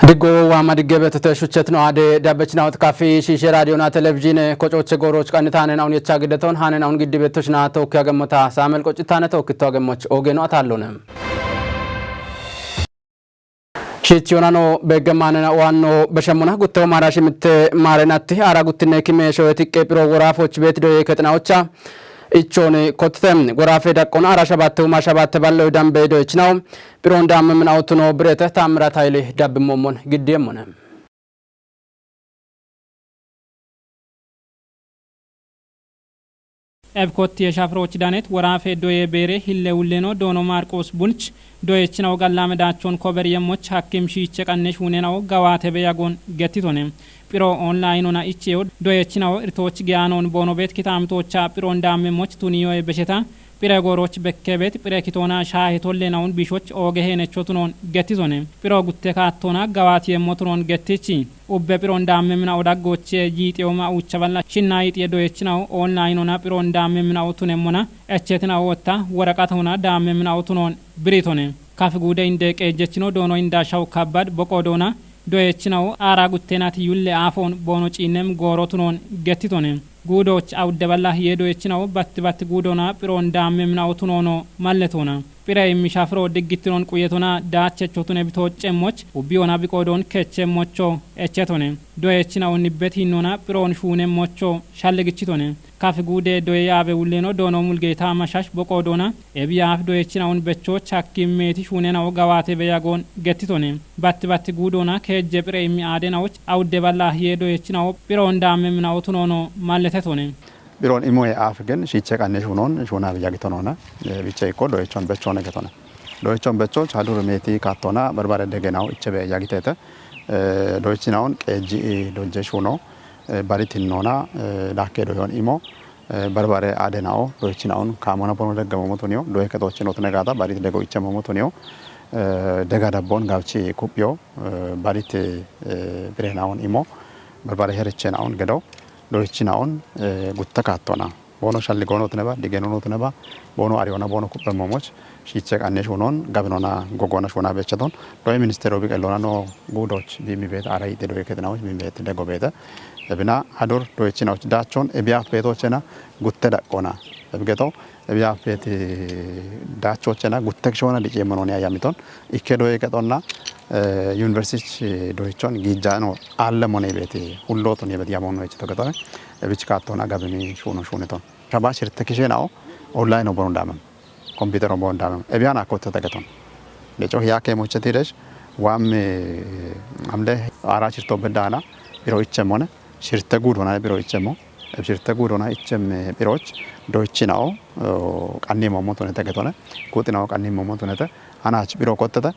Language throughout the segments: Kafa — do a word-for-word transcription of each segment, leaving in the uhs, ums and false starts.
Diggo waama digge beettote shuchchetino aade dabbechinaawot kafi shiishe raadiyona televizhiine kocoche gooroch qannitaane naun yecha giddeton haane naun giddi beettoshina tookki agemmota Saamel qoccittaane tookkitto agemmoch oogeno ataallone. Shiichiyonano beeggemmaanena waanno beshemmona gutteho maara shimitte maarenatti aara guttinne kimeesho etiqqe phiro woraafoch beeti doye kexinaocha ichooni kottite. Woraafe daqqona aara shabatte huma shabatte ballo dambe doyechinawo phiroon daamme minaotuno birete Taammirat Hayile dabbimmommon giddiemmone. Ebkotti yeshafroch danet woraafe doye beere hille ulleno doono Maarqoos Bunch doyechinawo gallame daachon kober yemmoch hakkim shiiche qanne shuunenawo gawaate beyagon gettitone. Phiro onlaayinona icheyo doyechinawo irtooch geyanoon boono beet kitaamitocha phiroon daamme moch tuniyoye besheta phire gooroch bekke beet phire kitoona shaahe tollenaun bishoch ooge heenecho tunoon gettitone. Phiro gutte kaattoona gawaati yemmo tunoon gettichi. Ubbe phiroon daamme mina odaggoche yiixiyo ma uucha balla shinna yiixiye doyechinawo onlaayinona phiroon daamme mina otunemmona echetinawo wotta woraqatahona daamme mina otunoon biritone. Kafi guude inde qeejjechino doono inda shawu kabbad boqo doona doyechinawo aara gutteenati yulle aafoon boono ciinnem gooro tunoon gettitone. Guudooch awudde balla yee doyechinawo batti batti guudoona phiroon daamme mina otunoono malletoona. Phire immi shafiro diggittinon quyetona daachecho tune bitooccemmoch ubbiyoona biqoodoon kechemmocho echetone. Doyechinawo nibbet hinnona phiroon shuunemmocho shalligichitone. Kafi guude doye yaabe wulleno doono Mulgeeta Mashash boqoodoona ebiyaaf doyechinaun becho chakki meeti shuunenawo gawaate beyagoon gettitone. Batti batti guudoona keejje phire immi aadenawoch awudde balla yee doyechinawo phiroon daamme minawo tunoono malletetone. Phiroon imoye aaf gen shiiche qanne shuunoon shuuna biyagitonoona. Biche ikko doyechon bechone getona. Doyechon becho chadur meeti kaattona barbare degenawo ichebe yagitete. Doyechinaun qeejji dojje shuuno. Baritinnoona daakke doyon imo. Barbare aadenao doyechinaun kaamona bono deggamomo tuniyo doye kexochino tune gaata barit dego ichemomo tuniyo. Dega dabbon gabchi kuphiyo barit phirenaun imo. Barbare herichenaun gedo doyechinaun gutta kaattona. Boono shalli goono tuneba digeno no tuneba boono ariyona boono kuphe momoch shiiche qanne shuunon gabinona gogona shuuna bechaton doye ministero biqellona no guudoch bimi beet ara yite doye kexinawoch bimi beet dego beete. Ebina adur doyechinawoch daachon ebiyaaf beetochena gutte daqqona. Ebigeto ebiyaaf beet daachochena gutte kishona diceemononi ayamiton ikke doye kexonna. University doyechon giijjano alle mone beet hulloton yebet yamono echito getone. Ebich kaattona gabini shuuno shuuniton. Shaba shirte kishenao online obon daamem. Computer obon daamem. Ebiyan akkotte tegeton. Deco hiya kemocheti desh waam amde ara shirto bedana biro ichemone shirte guudona biro ichemo. Eb shirte guudona ichem biroch doyechinao qanni momo tune tegetone. Kuxinao qanni momo tunete. Anach biro kottete.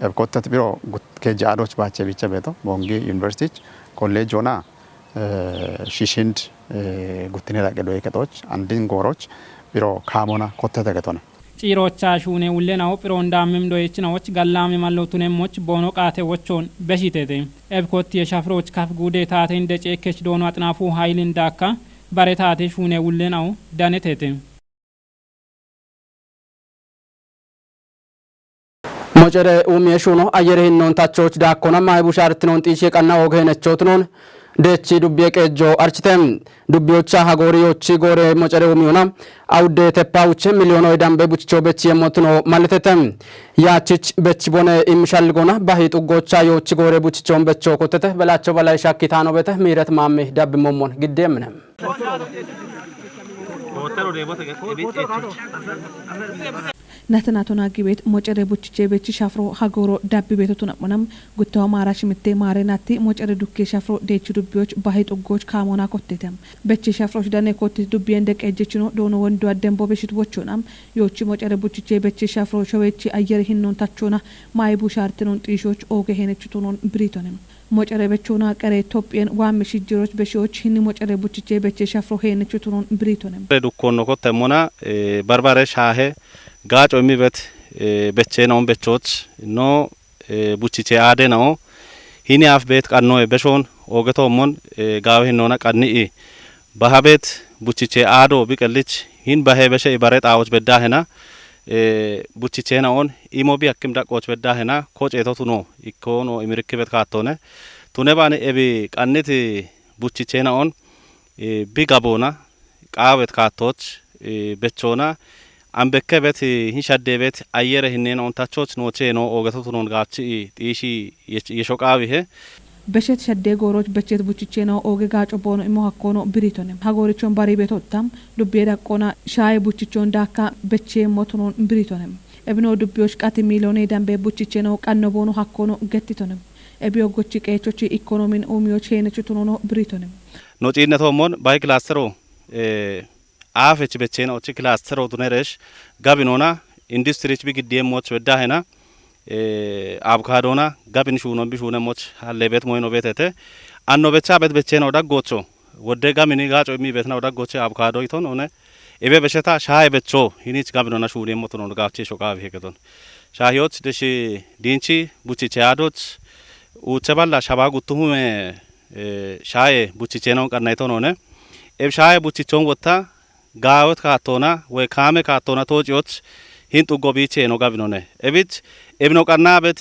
Eb kottet biro keji adoch bache biche beto. Bongi University College ona shishind guttine daqe doye kexoch andin gooroch biro kaamona kottete getone. Ciirocha shuune wullenawo phiroon daammem doyechinawoch gallaame mallo tunemmoch boono qaate wochoon beshitete. Eb kottiye shafirooch kaf guude taate inde ceekkech doono axinaafu hayilin daakka bare taate shuune wullenawo danetete. Mocere umiye shuno ayyere hinnon tachoch daakkona mayi bushartinon xiishe qanna oogeenechootnon deechi dubbiye qeejjo archite. Dubbiyocha hagoori yoochi goore mocere umiyona awudde teppa uche miliyoono idambe buchicho bechi yemmotuno maletete. Yaachich bechi bone imshalligona bahi xuggocha yoochi goore buchichon becho kotete belacho balay shakki taano bete miiret maammi dabbi mommon giddi yemmine. Natinatona gibet mocere buchiche bechi shafro hagoro dabbi beto tunamona gutto amara shimitte mare natti mocere dukke shafro dechi dubbiyoch bahi xuggoch kaamona kottete. Bechi shafro shidane kotti dubbiyen deqejechino doono wondo adden bobe shit wochona. Yoochi mocere buchiche bechi shafro showechi ayyere hinnon tachona mayi bushartinon xiishoch ooge henechutunon biritonem. Mocere bechona qere Itophiyen waammi shijjiroch beshiyoch hinni mocere buchiche beche shafro heenne chutunon biritonem. Dukkonno kottemmona barbare shaahe gaaco immibet becheenaon bechoch no buchiche aadenao hini aaf beet qannoe beshoon oogetommon gaawe hinnoona qanni'i baha beet buchiche aado biqellich hin bahe beshe ibare xaawoch beddaahena. Buchicheena'on imo bi hakkim daqqooch beddaahena ko ceetotu no ikkoono imirikki bet kaattoone. Tune baane ebi qanniti buchicheena'on bi gaboona qaawet kaattooch bechoona ambekke bet hin shaddee bet ayyere hinneena'on tachoch noochee noo oogetotu noon gaafchi xiishi yesho qaawihe. Beshet shaddee gooroch bechet buchicheena'o ooge gaaco boono imo hakkoono biriitone. Hagoorichon barii betotta dubbiye daqqoona shaaye buchichoon daakka becheemmo tunoon biriitone. Ebino dubbiyoch qati miiliyoone dambe buchicheena'o qanno boono hakkoono gettitone. Ebi oggochi qeechochi ikkoonomin uumiyoch heenechu tunono biriitone. No ciinnetoommon bayi kilaastero aafech becheena'ochi kilaastero duneresh gabinoona industirich bi giddiyeemmoch weddaahena abukaadoona gabin shuunon bi shuunemmoch halleebet moyino beetete. Anno becha bet becheena'o daggoocho wodde gamini gaaco immi beetna'o daggooche abukaado iton one ebe besheta shaaye becho hinich gabinona shuunemmo tunon gaafchi shoqaawi hegeton. Shaahiyoch deshi diinchi buchiche yaadoch uuche balla shaba guttuhume shaaye buchicheena'on qannayiton one eb shaaye buchichoon wotta gaawet kaattoona we kaame kaattoona toociyoch hin xuggo biiche no gabinone. Ebich ebino qanna bet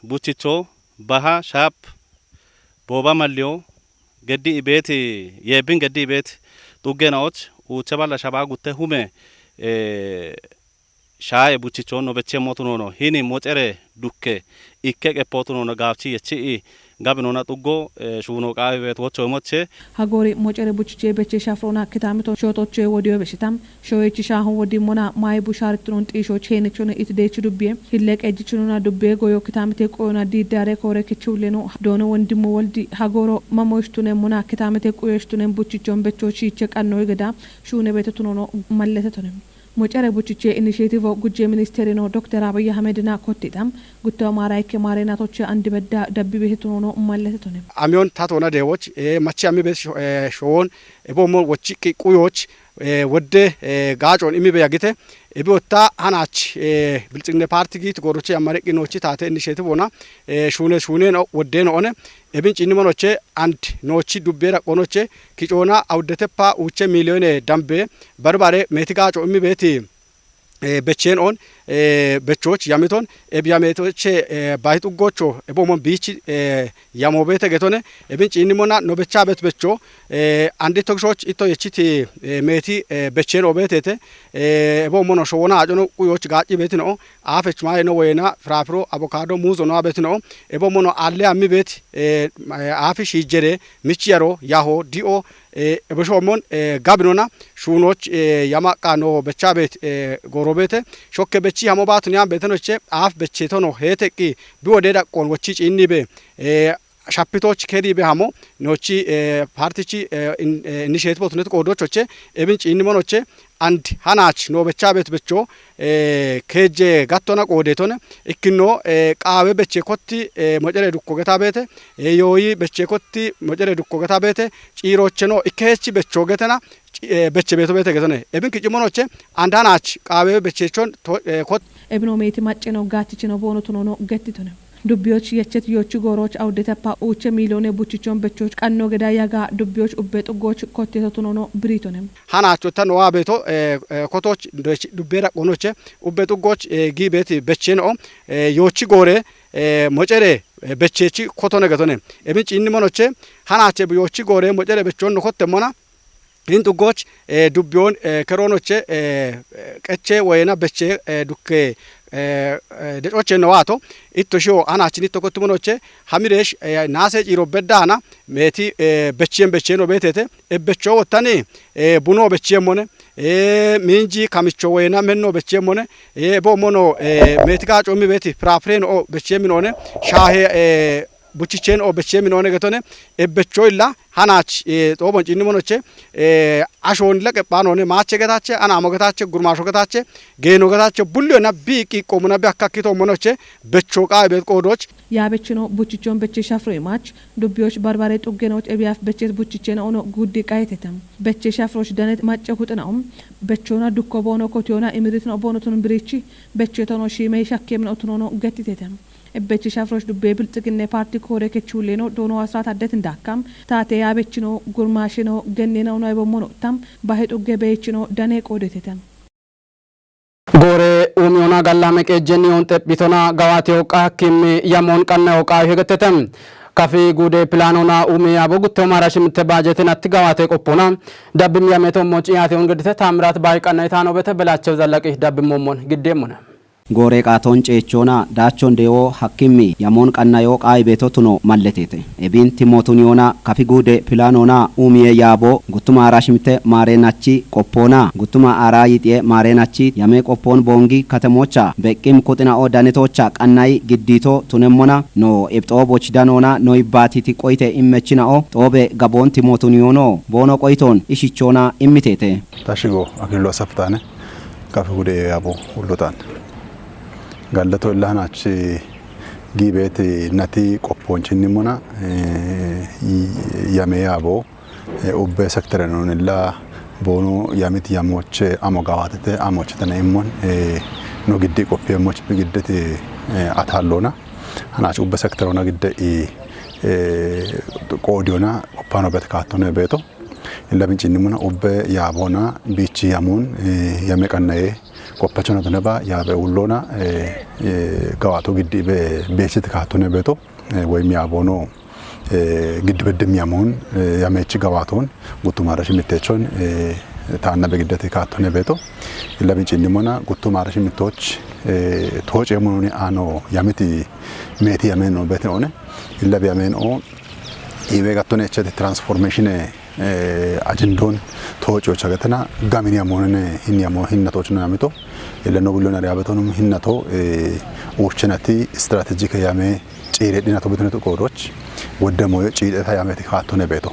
buchicho baha shaap booba malliyo geddi ibeeti yeebbin geddi ibeeti xuggena'och uuche balla shaba gutte hume shaaye buchichoon no becheemmo tunono hini mocere dukke ikke qeppo tunono gaafchi yechi'i gabinona xuggo shuuno qaawi beet wocho emoche. Hagoori mocere buchiche beche shafroona kitaamito shootoche wodiyo besheta showechi shaahon wodimmona maayi bushaaritunon xiishoch heenechon itideechi dubbiye hille qejjichinona dubbiye goyo kitaamite qoyona diiddaare koore kechi hulleno doono wondimmo woldi hagooro mamoyishtuneemmona kitaamite quyoyishtunen buchichon becho shiiche qannoy geda shuune beete tunono malletetone. Mocere buchiche inisheetivo gujje ministerino dokter Abiy Ahmedina kottita gutto amaara ikke maareenatoche andi bedda dabbi beete tunono malletetone. Amiyon tatoona deewoch machi ammi beet showon eboommo wochiqqi quyoch wodde gaacon immi beya gite ebi wotta hanach bilxiginne paarti giit gooroche yammareqqi noochi taate innisheetivoona shuune shuuneno woddeeno one ebin ciinnimonoche and noochi dubbeera qonoche kicoona awuddeteppa uuche miiliyoone dambe barbare meeti gaaco immi beeti becheen on bechoch yamiton eb yameetoche bahi xuggocho eboomon biichi yamo beete getone ebin ciinnimona no becha bet becho andi tokishoch itto yechiti meeti becheen o beetete eboomono showona acono quyoch gaacci beetino'o aafech maayeno woyena firafiro abokado muuzo noa beetino'o eboomono alle ammi beet aafi shiijjere mich yaro yaho di'o ebeshoomon gabinona shuunoch yamaqqa no becha beet goorobeete shokke bechi hamo baatun yaan beetenoche aaf becheetono heeteqqi bi wode daqqoon wochi ciinnibe shapitoch kedibe hamo noochi partichi innisheetibotunet qoodochoche ebin ciinnimonoche and hanach no becha beet becho keejje gattona qoodetone ikkinno qaawe beche kotti mocere dukko geta beete yooyi beche kotti mocere dukko geta beete ciirocheno ikkehechi becho getena beche beeto beete getone ebin kiccimonoche and hanach qaawe bechechon kot ebino meeti macceno gaatichino boono tunono gettitone. Dubbiyoch yechet yochi gooroch awuddeteppa uuche miiliyoone buchichon bechoch qanno geda yaga dubbiyoch ubbe xuggoch kotteto tunono biriitone. Hanacho ta nowa beeto kotoch dubbe daqqonoche ubbe xuggoch gi beeti becheno'o yochi goore mocere bechechi kotone getone ebin ciinnimonoche hanache yochi goore mocere bechon no kottemmona hin xuggoch dubbiyoon keroonoche qeche woyena beche dukke decoche nowaato itto shi'o hanachin itto kottimonoche hamireesh naase ciiro beddaana meeti bechiyen becheeno beetete ebbecho wottani buno bechiyen mone miinji kamicho woyena menno bechiyen mone ebo mono meeti gaaco mi beeti firafireno o bechiyen minoone shaahe buchichen o bechiyen minoone getone ebbecho illa hanach xoobon ciinnimonoche ashoon leqephaanoone maache getache anaamo getache gurmaasho getache geeno getache bulliyona bi qiiqqoomona bi akkakkitoommonoche becho qaawe beet qoodoch yaabechino buchichon beche shafro imaach dubbiyoch barbare xuggenoch ebiyaaf bechet buchichena ono guddi qayeteta beche shafroch danet macce huxina'o bechona dukko boono kotiyona imiritino boonotun birichi bechetono shiimey shakkeemino tunono gettiteta ebbechi shafroch dubbe bilxiginne paarti koore kechuulleno doono asrat addetin daakkam taate yaabechino gurmaashino gennena uno ebommonotta bahe xugge beechino dane qoodeteta. Goore Agallame qeejjenni yoon xephitona gawaate yoqqa hakkimmi yamoon qanna yoqqa hegettete. Kafi guude pilaanona uumi yaabo gutto maara shimitte baajetin atti gawaate qoppona. Dabbim yameeto moci yaate on gedite Taamiraat Baay qanna itaano bete Belaachew Zallaqi dabbim mommon giddeemmona. Goore qaaton ceechona daachon dewo hakkimmi yamoon qanna yoqqa ibeeto tuno malletete. Ebin timootun yoona kafi guude pilaanona uumiye yaabo guttuma aara shimitte maareenachi qoppoona. Guttuma aara yixiye maareenachi yame qoppoon boongi katemoocha beqqim kuxina'o danetoocha qannayi giddiito tunemmona no ibxooboch danoona no ibbaatiti qoyite immechina'o xoobe gaboon timootun yoono boono qoyitoon ishichoona immiteete. Tashigo Akililo Asaftaane, kafi guude yaabo hullotaan. Gallato illahanachi giibeeti nati qoppoonchinnimona, eh, yame yaabo, eh, ubbe sekterenonilla boonu yamit yamooche amo gawaatete, amooche tana immon, eh, no giddi qoppiyeemmoch bi giddeti, eh, ataalloona. Hanaach ubbe sekterona gidde i, eh, qoodiyona qoppaano bete kaattone beeto. Illa bincinnimmona ubbe yaabona biichi yamuun, eh, yame qannaye qoppachona tuneba yaabe ulloona, eh, eh, gawaato giddi be beechit kaattone beeto, eh, woyim yaabono, eh, giddi beddim yamuun, eh, yameechi gawaatoon guttumaara shimitteechon, eh, taanna be giddeti kaattone beeto. Illa bincinnimmona guttumaara shimittooch, eh, tooceemmononi aano yamiti meeti yameen no beete one. Illa bi yameen o iwe gattone echete transformation, eh, ajindoon toococha gatena gamin yamoonene hin yamo hinna toochno yamito. Illa no billoon ariyabetonum hinnato, eh, uuchenati strategic yame ciire dhinato bitinetu qoodoch wodde moyo ciidheta yameti kaattone beeto.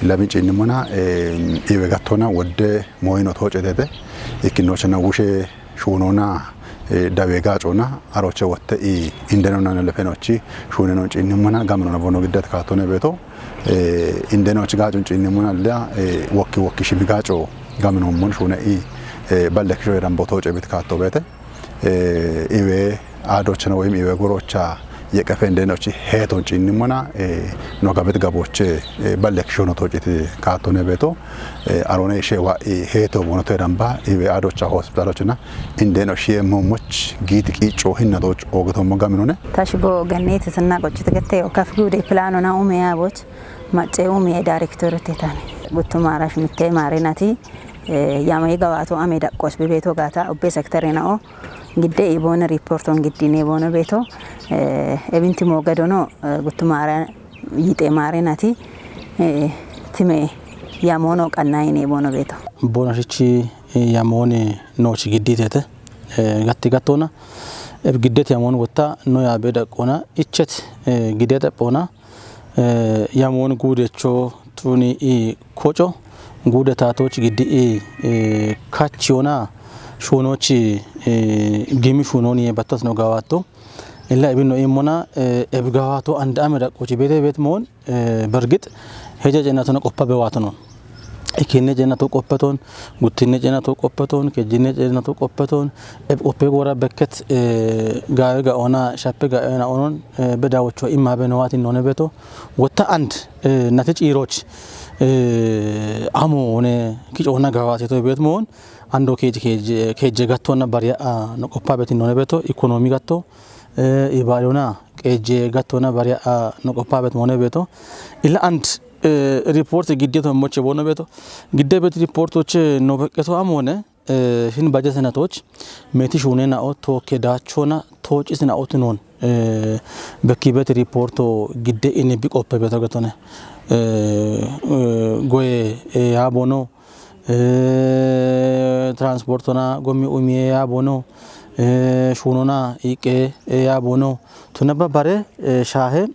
Illa bincinnimmona, eh, iwe gattona wodde moyino toocetete ikkinnochena wushe shuunona, eh, dawe gaacona aroche wotte i indenona lefenochi shuuneno ciinnimmona gaminona bono giddet kaattone beeto. Eh, indenochi gaacon ciinnimmona illa, eh, wokki wokki shimi gaaco gaminommon shuune i, eh, balle kisho yerambo tooce bit kaatto beete. Eh, iwe aadochena woyim iwe gorocha yeqefe indenochi heeton ciinnimmona, eh, no gabit gaboche, eh, balle kishono toociti kaattone beeto. Eh, arone ishe wa i heeto bono to yeramba iwe aadocha hospitalochena indeno shiye momoch giiti qiico hinna dooch oogetommo gaminone. Tashigo Gannete sinna qochite gette o kafi guude pilaanona ume yaaboch macce ume director tetane. Guttumaara shimitte maareenati, eh, yame gawaato ame daqqos bebeeto gaata ubbe sekterena'o gidde iboona riporton giddine boono beeto, eh, ebinti moogadono, eh, guttumaara yixe maareenati, eh, time yamoono qannayine boono beeto. Boonashichi, eh, yamooni noochi gidditete, eh, gatti gattona, eh, giddete yamoon wotta no yaabe daqqona, ichet, eh, gide xephoona, eh, yamoon guudecho tuni i koco, guude taatoch giddi i, eh, kachiyona shuunochi, eh, gimi shuunoni ye battas no gawaatto. Illa ibinno immona, eh, ebi gawaato and ame daqqochi beete beet moon, eh, bergit heja cennatona qoppa bewaatono. Ikinne cennato qoppeton, guttinne cennato qoppeton, kejjinne cennato qoppeton, eb qoppe goora bekket, eh, gaawe ga ona, shappe ga ona onon, eh, be dawocho imma be nowati none beto. Wotta and, eh, nate ciiroch, eh, amo one kic ona gawati to bet moon, ando kej-, kej-, kejje gattona bariya, ah, no qoppa betin none beto, ekonomi gatto, eh, ibalona qeejje gattona bariya, ah, no qoppa bet mone beto. Illa and, eh, report giddeto moche bono beto. Gidde bet report oche no beqqeto amone, eh, hin bajesenatoch, meti shune na'o, toke dachona, tocisina otunon, eh, bekki bet reporto gidde ini bi qoppe beto getone. Eh, eh, goye, eh, ya bono, eh, transportona, gommi umiye ya bono, eh, shunona, iqe, eh, ya bono. Tuna ba bare, eh, shahe,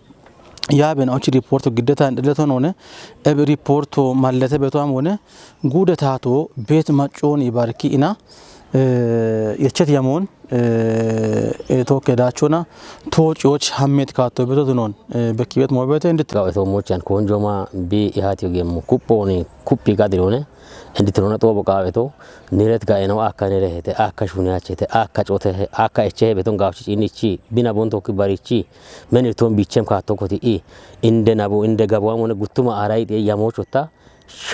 ya ben ochi reporto giddeta ndeleto none, ebe reporto mallete beto amone, gude tato, bet maconi barki ina, eh, yechet yamon, eh, eh, toke dachona, to choch hammet kato beto tunon, eh, bekki bet mo bete ndit. Gawe to mochan konjoma bi ihati ogemu kuponi, kuppi gadirone, ndit rona to boka beto, niret ga eno akka nere hete, akka shuni achete, akka chote he, akka eche he beton gawchi inichi, bina bon toki barichi, menir ton bichem kato koti i, inde nabo, inde gabo amone guttuma arai te yamochota,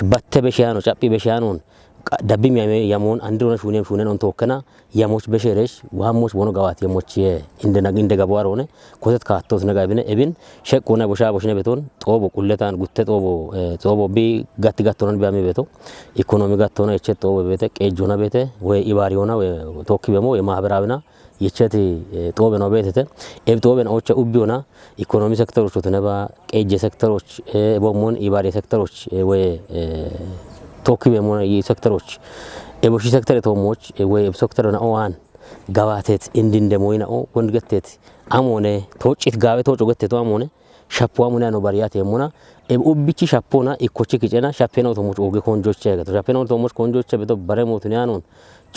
batte beshano, chappi beshanon, Dabbi miyame yamoon andirona shunem shunen on tokkena yamoch besheresh wamoch bono gawat yamoch ye inde nag inde gabo arone kotet kattos naga ebine ebin shek kona bosha boshine beton xobo kulletan gutte xobo xobo bi gatti gattonan biyame beto ekonomi gattona eche xobo bete qejona bete we ibariona we tokki bemo we mahaberawina yecheti xobe no betete eb xoben ocha ubbiona ekonomi sektoroch tuneba qeje sektoroch ebo mon ibari sektoroch we tokki bemo yi sektoroch ebo shi sektore tomoch we eb sektorona oan gabatet indinde moyina o gondgetet amone tochit gabe tocho getteto amone shapuwa mune ano bariyate muna eb ubbichi shapona ikkochi kicena shapena otomoch oge konjoche gato shapena otomoch konjoche beto bare motuni anon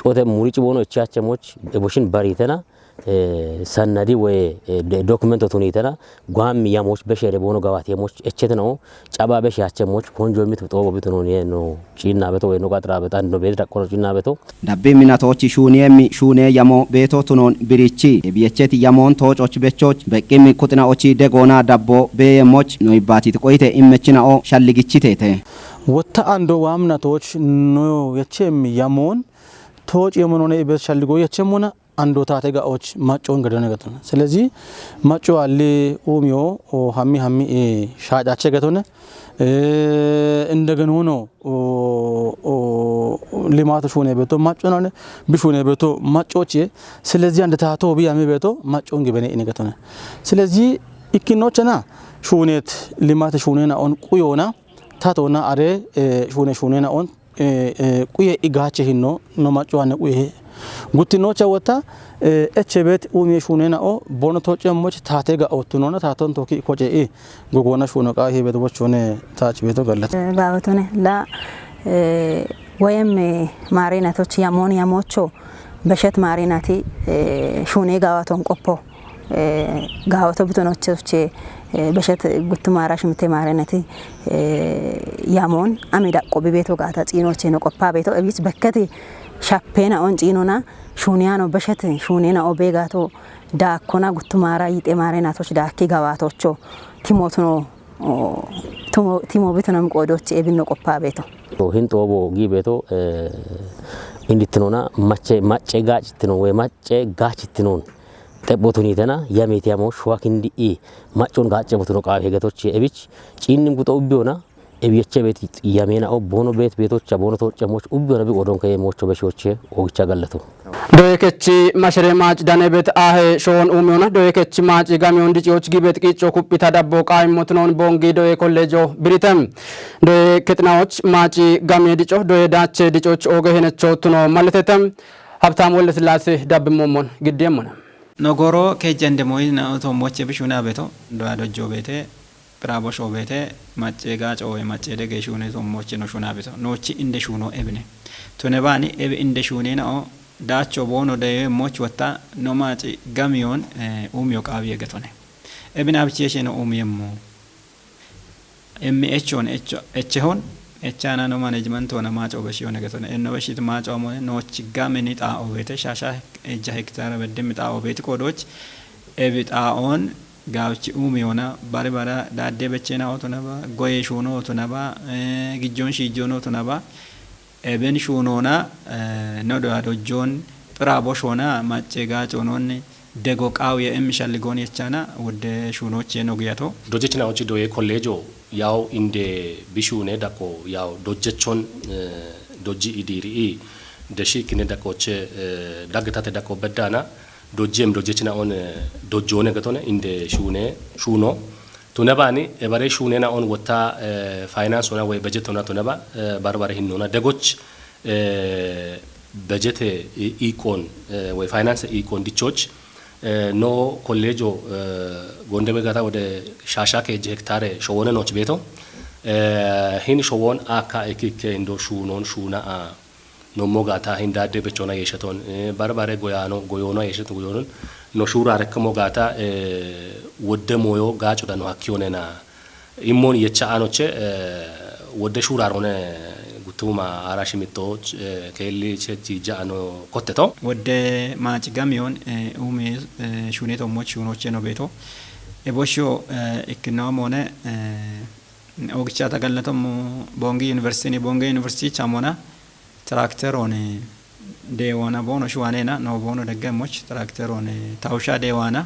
cote murici bono ichache moch eboshin baritena sannadi we dokumento tunitena gwammi yamoch beshere bono gawat yamoch echetena o caba beshe ache moch konjo mitu xobo bitunon ye no cinna beto we no qatra betan no beta kono cinna beto. Dabbi minatochi shuniyemmi shune yamo beto tunon birichi ebiyecheti yamon tochoch bechoch beqqimmi kuxinaochi degona dabbo beyemoch no ibbatit qoyite immechinao shalligichitete. Wotta ando wa minatoch no yechemmi yamon toch yemonone ibes shalligo yechemuna ando tate ga'och maccon gadone gatona ስለዚህ macco alli umiyo hammi hammi shacache gatone እንደገና ሆኖ limatu shune beto macco nane bishune beto maccoche ስለዚህ አንድ ታቶ ቢያሚ beto maccon gibene ine gatone ስለዚህ ikkinochena shunet limatu shunena on quyona tatona are shune shunena on quye igache hinno no macco ane quye guttinocha wota eche bet umiye shunena o bono toche moch tate ga otunona taton toki koce i gogona shuno qa hi bet bochone tach beto gallat. Gawatone la wayem marinatoch yamon yamocho beshet marinati shune gawaton qoppo gawato butonochoche beshet guttumara shimte marinati yamon ami daqqo bibeto gata xinoche no qoppa beto ebich bekkati shapena on xinona shuniyano beshet shunena obegato dakkona guttumara yite marinatoch dakki gawatocho timotuno timo bitunam qodoch ebinno qoppa beto. Hin xobo gi beto inditnona macce macce gacitno we macce gacitnon xebbotunitena yamiti yamo shuwakindi i maccon gacce botuno qawe hegatoch ebich cinnim guto ubbiona ebiyeche bet yamena o bono bet betocha bono tocha moch ubbiona bi qodon keye mocho beshoche ogicha gallato. Doye kechi mashere mac dane bet ahe showon umiona doye kechi maci gamiyon dicoch gibet qico kuppita dabbo qaimotnon bongi doye kollejo biritem doye kexinaoch maci gamiye dico doye dache dicoch oge henecho tuno malletetem. Habtam Welde Sillaase dabbimomon giddiyemmona. Nogoro kejjande moyina oto moche bishuna beto doya dojjo bete Bravo show bete macce ga cowe macce dege shune to moche no shuna beto nochi inde shuno ebine. Tone bani ebe inde shune na o dacho bono de moch wata no maci gamiyon umyo qawi egetone. Ebina bicheshe no umyemmo. Emmi echon echo echehon echana no management ona maco be shione getone enno be shit maco amone no chigame ni ta obete shasha ejja hektara bedde mi ta obeti kodoch ebi ta on gawchi umi ona bari bara dadde bechena oto naba goye shuno oto naba gijjon shijjon oto naba. Eben shunona no do adojjon xira boshona macce ga conon dego qawiye emmi shalligon yechana wodde shunoche no giyato. Dojechina ochi doye kollejo yaw inde bishune dako yaw dojechon dojji idiri i deshi kine dakoche daggetate dako beddana dojjem dojechina on dojjone getone inde shune shuno. Tune bani ebare shunena on wotta finance ona way budget ona tune ba barbare hinnona degoch budget iqon way finance iqon dichoch no kollejo gonde begata wode shasha keje hektare showone noch beto hin showon aka ekikke indo shunon shuna a nommo gaata hindade bechona yeshaton barbare goyano goyono yeshaton goyonon no shura rekkamo gaata wodde moyo gacho dano hakkiyonena immon yecha anoche wodde shurarone gutuma arashi mitto kelli chechi ja ano kotteto. Wodde maci gamiyon umi shunito moch shunoche no beto ebosho ikkinomone ogicha tagallatommo bongi university ni bongi university chamona Trakteroon deewaana boono shuwaneena no boono deggemoch trakteroon tawusha deewaana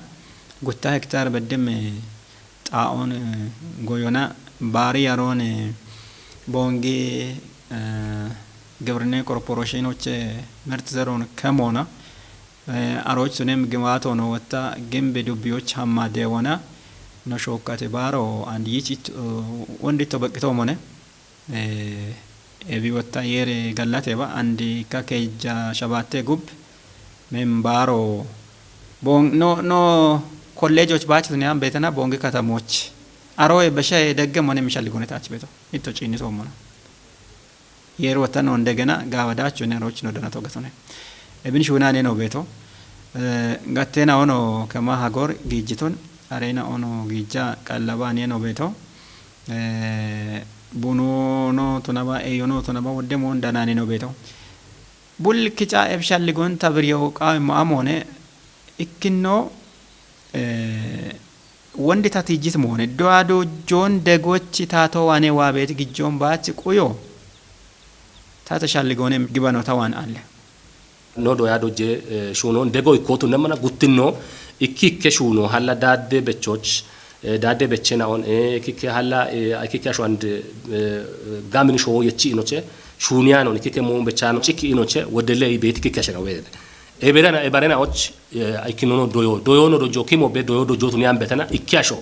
gutta hektar beddim xaa'oon goyona baari yaroon boongi gibrinne korporoshiinoche mirt zeroon kemoona aroch sunem gimaatono wotta gimbe dubbiyoch hamma deewaana no shookkate baaro and yich wondi to beqqitoomone. Ebi wotta yeere gallateba andi ka keejja shabatte gub men baaro bon no no kolleejoch baachituni an beetana bongi katamoch aroye beshaye degge mone mishalli gone taach beeto itto ciinni soommona. Yeer wotta no ndegena gaawa daacho ne aroch no dana togatone. Ebin shuunane no beeto. Gattena ono kema hagor giijjitun arena ono giijja qallaba ne no beeto. Bunu no tunaba eyo no tunaba wodde mo danane no beeto. Bul kica ebshalli gon tabiriyo qawe mo amone ikkinno wondi tatijjit moone do'a dojjoon degochi taatoo waane waabeeti gijjoon baachi quyo taata shalligoone gibano tawaan alle. No doya dojje shuuno ndego ikkootu nemmana guttinno ikki ikke shuuno halla daadde bechoch daadde bechena on ikki halla ikki asho and gamin showo yechi inoche shuuniyan on ikki mo bechano chiki inoche wodele beeti ikki ashena wede. Eberana ebarena och ikkinono doyo doyono dojo kimo be doyo dojo tuniyan betana ikki asho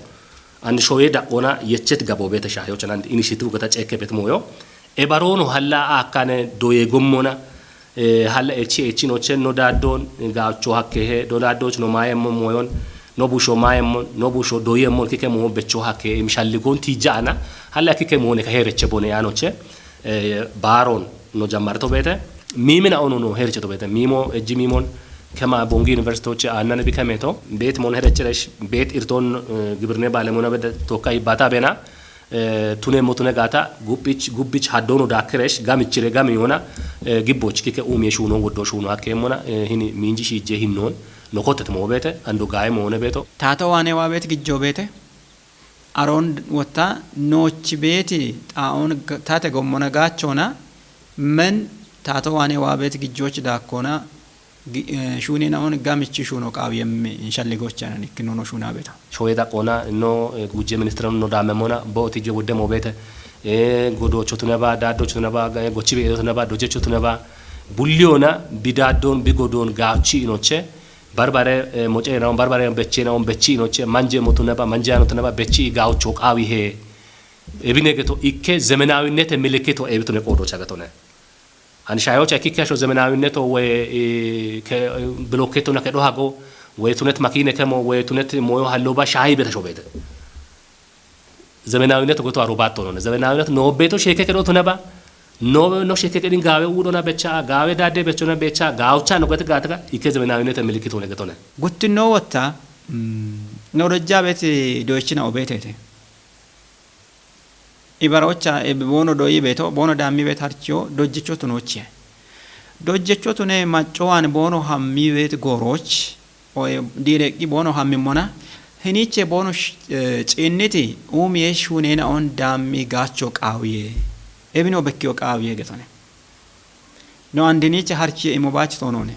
and showe daqona yechet gabo bete shayo chanan initiative gata cheke bet moyo. Ebarono halla akane doye gommona halla echi echi no chen no daddon gawcho hakke he do daddoch no mayemmo moyon no busho mayemmo no busho doyemmo kike mo becho hakke im shalligon tijana halla kike mo ne ka hereche bone ano che baron no jammar to bete mimina ono no hereche to bete mimo ejji mimon kema bongi university che annane bikameto bet mon hereche resh bet irton gibirne bale mona bede to kai bata bena tune motune gata gubbich gubbich haddono dakkeresh gamichire gami yona gibboch kike umie shuno woddo shuno hakkemona hini minji shije hinnon no kotet mo bete ando gaye mo ne beto. Tato wane wa beti gijjo bete aron wotta noochi beeti xaa'oon tate gommona gaachona men tato wane wa beti gijjochi daakkona shuunina on gamichi shuuno qaawi yemmi inshalli gochana nikkinono shuuna beta. Shoye daqona no gujje ministra no dame mona bo tijjo wodde mo bete godo chotuna ba daddo chotuna ba gochi be chotuna ba doje chotuna ba bulliyona bi daddon bi godon gaachi inoche barbare moce na barbare beche na bechi inoche manje motuna ba manje anotuna ba bechi gaacho qaawi he ebine geto ikke zemenawinnete miliketo ebitune qodo chagatone. Ani shayocha kikasho zemenawinneto we blokketona kedo hago we tunet makine kemo we tunet moyo halloba shayi beta shobete. Zemenawinneto goto arobato none zemenawinneto no beto sheke kedo tunaba no no sheke kedin gawe wudo na becha gawe dade becho na becha gawcha no gote gataka ike zemenawinneto milikito ne getone. Guttinno wotta no dojja beti doychina obetete. Ibarocha ebe bono doyi beto bono dammi bet harchiyo dojjicho tunochie. Dojjicho tune maccowan bono hammi bet goroch oye direqqi bono hammi mona hiniche bono ciinniti umiye shunena on dammi gacho qaawiye. Ebino bekkiyo qaawiye getone. No andiniche harchiye imo bach tonone.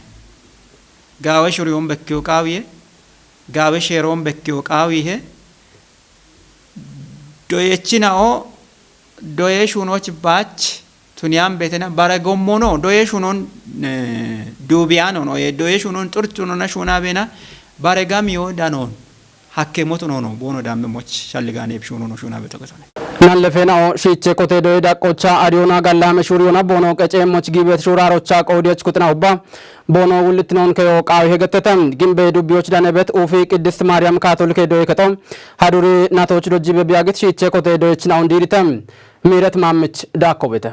Gawe shuriyon bekkiyo qaawiye. Gawe sheron bekkiyo qaawiye. Doyechina'o doye shuunoch baach tuniyan betena bare gommono doye shuunon duubiyanon oye doye shuunon xurchunona shuuna bena bare gamiyo danon hakke motunono bono dambe moch shalliganeeb shuunono shuuna beto getone. Nan lefena'o shiiche kote doye daqqocha adiyona gallame shuuriyona bono qeceemmoch giibet shuurarocha qoodiyach kuxina ubba Bono wullitinoon keyo qaawi hegettete gimbe dubbiyoch danebet uufi Qiddist Maariyam Kaatolike doye kexo haduri natoch dojjibe biyagit shiiche kote doyechinaun diirite miiret maammich daakkobete.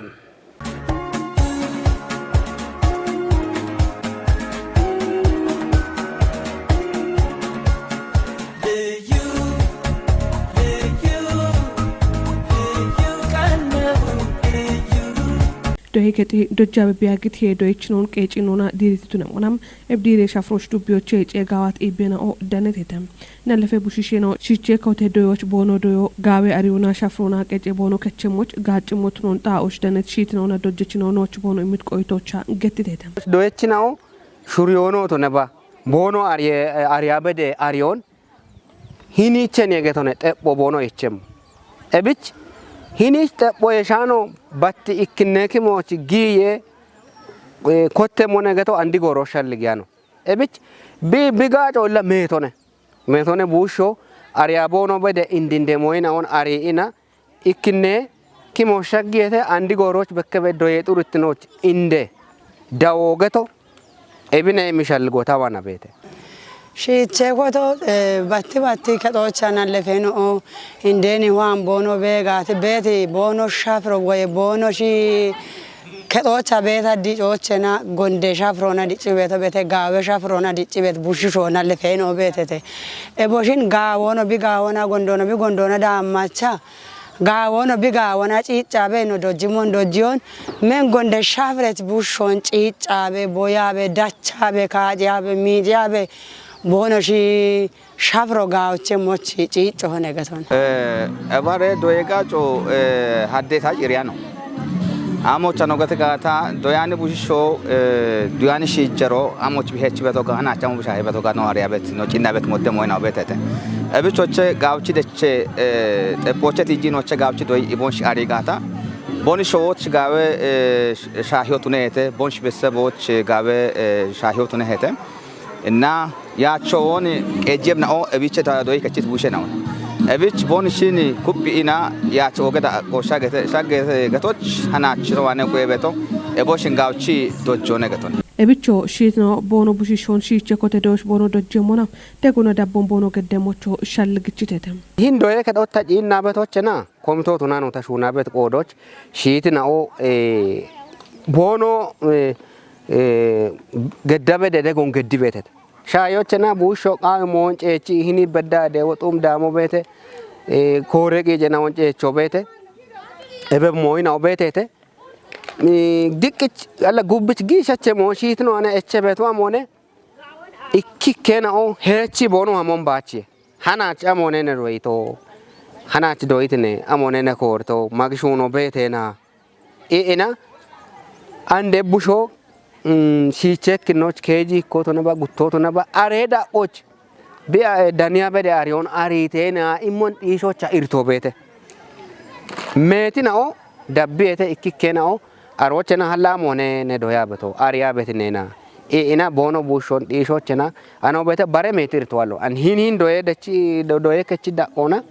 Dohe kexi dojjabe biyagit he doyechinoon qeecinoona diiriti tunemona, ebdiire shafroch dubbiyoche ceegaawat iibena'o danetete. Nalefe bushishena'o shiche kote doyoch boono doyo gaawe ariyona shafroona qece boono kechemoch gaacimotunon xaa'och danet shiitina'ona dojjechina'o nooch boono imit qoyitocha gettitete. Doyechina'o shuriyoono to neba boono ariye, ariyabede ariyoon hiniichen yegetone xepho boono yechemmo. Ebich hiniich xepho yeshaano batti ikkinne kimooch giiye, eh, kotte mone geto andi gooro shalligiyano. Ebich bi, bi gaaco illa meetone. Meetone buusho ariya boono bede indinde moyina on ari ina ikkinne kimo shaggiyete andi gooroch bekkebe doye xuritinoch inde dawo geto ebine mishalligo tawana beete. Shiiche koto, eh, batti batti kexocha nalefeno o indeni waan boono beegati beeti boono shafro woye boono shi kexocha beeta dicochena gonde shafrona dicci beeto beete gaawe shafrona dicci beet bushisho nalefeno beetete. Eboshin gaawono bi gaawona gondono bi gondono daammacha gaawono bi gaawoona ciiccabe no dojjimon dojjiyon men gonde shafret bushon ciiccabe boyabe dachabe kaaciyabe miiciyabe boono shi shafro gaawche mochi ciicco hone geton. Eh, ebare doye gaaco, eh, haddeta ciriyano. Amocha no gete gaata doyani bushisho, eh, doyani shiijjero amoch bihech beto gaana achamo bushahe beto gaano ariyabet no cinnabet modde moyna obetete. Ebichoche gaawchi deche, eh, xephoche tijjinoche gaawchi doy ibonsh ari gaata. Bonsh woch gaawe, eh, sh-, shahiyo tunehete, bonsh besseboch gaawe, eh, shahiyo tunehete. Inna yaacho woni qejjebna'o ebiche ta doy kechit bushena'o. Ebich bonshini kubbi ina yaacho ogeda qosha gete, shagete getoch hanachino wane guebeto, eboshin gaawchi dojjone geton. Ebicho shiitno boono bushishon shiiche kote doosh boono dojjemona, deguna dabbon boono geddemocho shalligichitete. Hin doye kedotta ciinna betochena, komito tunano ta shuuna bet qoodoch, shiitina'o, eh, boono, eh, eh, geddabe dede gon geddi beetete. Shaayochena buusho qaawe moon ceechi hini bedda deewo xuum daamo beete, eh, koore qiicena won ceecho beete, ebe mooyina o beetete. Eh, diqqich alla gubbich giishache moon shiitino ane eche beetu amoone, ikkikkena o heechi boonu hamon baachiye. Hanach amoone ne doyito. Hanach doyitine amoone ne koorto. Magishuno beetena. I'ina ande busho, mm, shiichekkinnoch keeji ikko tona ba, gutto tona ba, are da'och. Bi'a, eh, daniya bede ariyon ariteena immon dhiishocha irto beete. Meetina'o dabbiyete ikkikkena'o arochena halla amoone ne doya beto, ariya betinena. I'ina boono bushon dhiishochena ano beete bare meeti irto allo. An hin hin doye dechi, do-, doye kechi da'ona.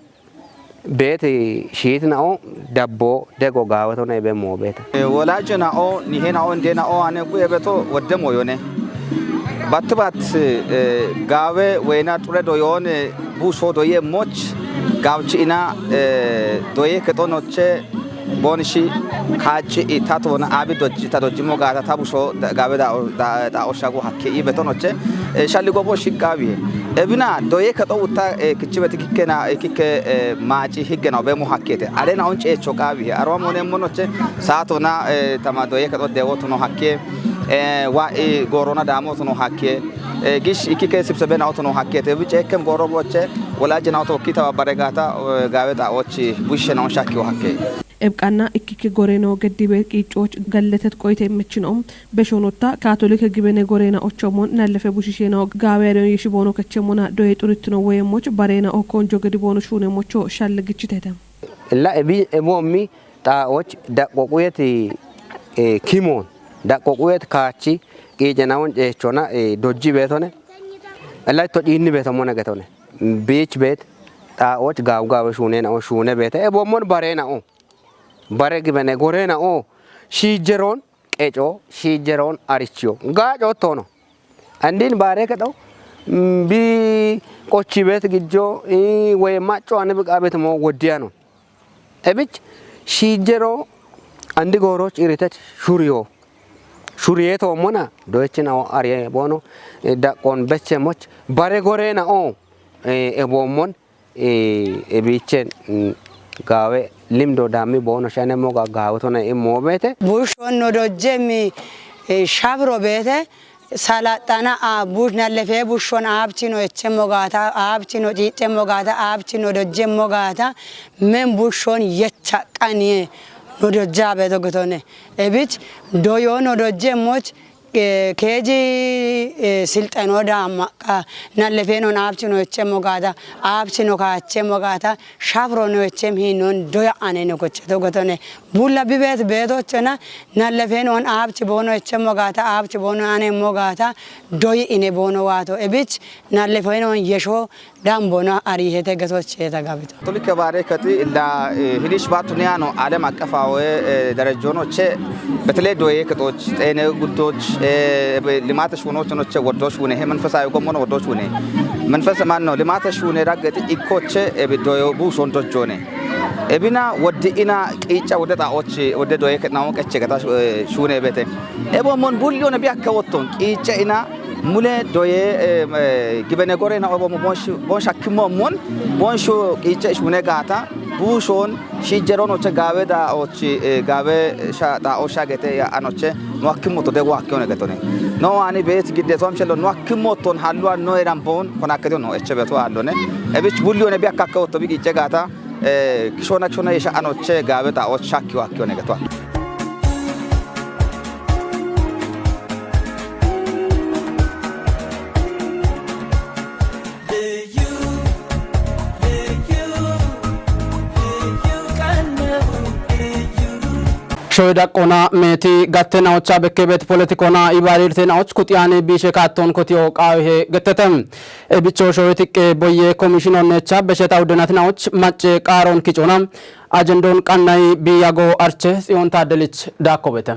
Beeti shiitina'o dabbo dego gaawetona ebe moo beete. Eh, wolajena'o, nihena'o, indena'o ane guye beto wodde moyone. Bat bat, eh, gaawe weyna xure doyone buso doye moch, gaawchi ina, eh, doye kexonoche bonshi kaachi itatona abi dojji, ta dojjimo gaata ta buso da-, gaawe da-, da-, da oshagu hakke i betonoche, eh, shalligo bonshi gaawiye. Ebina doye kexo utta, eh, kichibeti kikkena, eh, kikke, eh, maaci higgena'o be mo hakkete. Alena'on ceecho gaawiye. Arwa mone monoche saatona, eh, tama doye kexo dewotono hakke, eh, wa, eh, goorona daamotono hakke. Eh, gish ikkike sibsebena'otono hakkete. Wice ekkem gooro boche, wolajena'o tokki tababbare gaata, eh, gaawe xa'ochi bushena'on shakkiyo hakke. Ebqanna ikkikke goreno geddibe qiiccoch galletet qoyte immichino. Beshonotta Kaatolike gibene gorena ochomon nallefe bushishena gaawe ariyon yeshiboono kechemona doye xurittino woyemoch barena o konjo gediboono shuunemocho shalligichitete. Illa ebi-, eboommi xaa'och daqqo quyet, eh, kimoon, daqqo quyet kaachi qiicenawon ceechona, eh, dojji beetone. Illa itto ciinni beetomone getone. Biich beet xaa'och gaawu gaawe shuunena'o shuune beete. Eboommon bareena'o. Bare gibene goreena'o. Shiijjeroon qeco, shiijjeroon arichiyo. Gaaco toono. Andin baare kedo, mm, bi qochi beet gijjo, i, woy macco ane bi qaabet mo wodiyano. Ebich shiijjero andi gooroch iritet shuriyo. Shuriye toommona, doyechina'o ariye boono, e, daqqon bechemoch, bare goreena'o, e, eboommon, e, ebichen, mm, Gaawe limdo daammi boono shane moga gaawe tona immo beete. Bushon no dojjemi, eh, shabro beete. Salaxana a bush nalefe bushon abchino echemo gaata, abchino ciicemo gaata, abchino dojjemo gaata, men bushon yecha qaniye no dojja beeto gotone. Ebich doyo no dojjemoch, eh, keeji, eh, silxeno daamma qa nalefe non abchino echemo gaata, abchino kaachemo gaata, shabro no echem hinon doya ane no koche to gotone. Bulla bibet beetochena nalefe non abchi boono echemo gaata, abchi boono anemo gaata, doyi ine boono waato. Ebich nalefe non yesho dambono arihete getoche ta gabito. Tolike bare kati illa, eh, hinish batu ne ano alem aqafawe, eh, darajjonoche betele doye ketoch, xene guddoch, eh, be limate shunoch noche woddoch wune, he manfesayo gommono woddoch wune. Manfes manno limate shune raggeti ikkoche, eh, be doyo bushon dojjone. Ebina woddi ina qiicca wodde xaochi, wodde doye ketnawo qeche gata shu-, eh, shune bete. Ebo mon bulli one bi akka wotton, qiicce ina mule doye, eh, eh, gibene gore na obo mo bon shu-, bon shakkimo mon, bon shu qiicce shune gaata, bushon, shijjeronoche gaawe da ochi, eh, gaawe sha-, da osha gete ya anoche, no akkimo to de wa akkone getone. No ani beet gidde tom shelo, no akkimo ton hallo no eran bon, konakkete no eche beto allone. Ebich bulli one bi akka akka wotto bi qiicce gaata, eh, kishona kishona yesha anoche gaawe da och shakki wa akkone geto. Shoyi daqqoona meeti gatte naocha bekke beet politikona ibarirte naoch kutiyaane biishe kaatton kotiyo qaawihe gettete. Ebicho shoyi tiqqe boyye komishinonnecha besheta uddenat naoch macce qaaron kicona ajendon qannay biyago arche Tsiyoon Taaddelich daakkobete.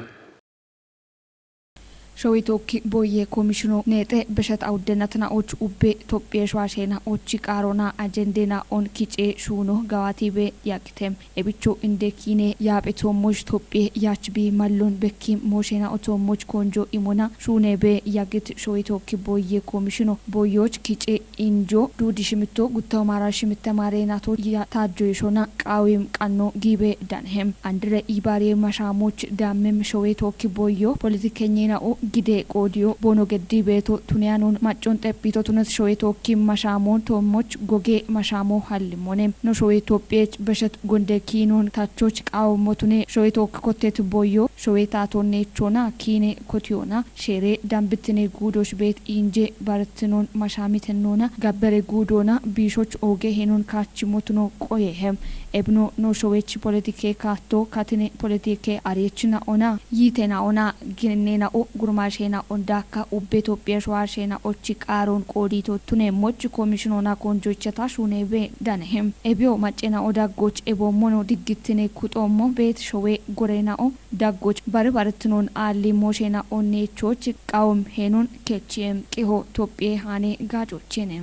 Showitookki boyye komishino neexe beshat awuddenatna och ubbe Tophiye shwaashena ochi qaarona ajendena on kice shuuno gawaatibe yaqite. Ebicho inde kiine yaaphe toommosh Tophiye yaach bi mallon bekki mooshena otoommoch konjo imona shuunebe yagit showitookki boyye komishino boyyoch kice injo duudi shimitto gutta omara shimitte maare nato ya taajjo yishona qaawim qanno giibe danhem. Andire ibaariye mashaamoch daammem showe tookki boyyo politikenyena o gide qoodiyo boono geddi beeto tuneyanon maccon xephito tunet showe tookki mashaamoon toommoch goge mashaamo hallimone. No showe Tophiyeech beshet gonde kiinon tachoch qaawimmo tune showe tookki kottet boyyo showe taatonneechona kiine kotiyona. Shere dambitine guudosh beet inje barettinon mashamitennona gabbere guudona biishoch ooge henon kaachimotuno qoyehe. Ebno no showech politike kaatto katine politike ariyechina ona yiitena ona ginenena o gurmashena on daakka ubbe Tophiye shwaashena ochi qaaron qoodito tunemmoch komishinona konjoichata shuunebe danehe. Ebiyo maccena o daggoch eboommono diggittine kuxoommo beet showe gorena o daggoch bare barettinon aalli mooshena onneechoch qawom henon kechiem qiho Tophiye haane gaacochene.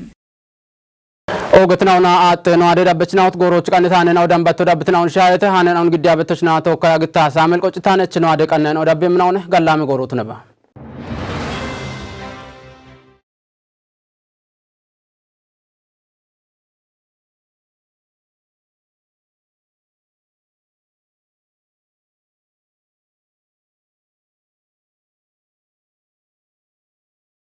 Ogetnauna aatte no ade dabbechnaut gooroch qannitaane nau dambatto dabbitnaun shaayete haane naun giddiya bettochna tokka yagitta Samuel qoccitaane chino ade qanne no dabbemnaune gallami goorotuneba.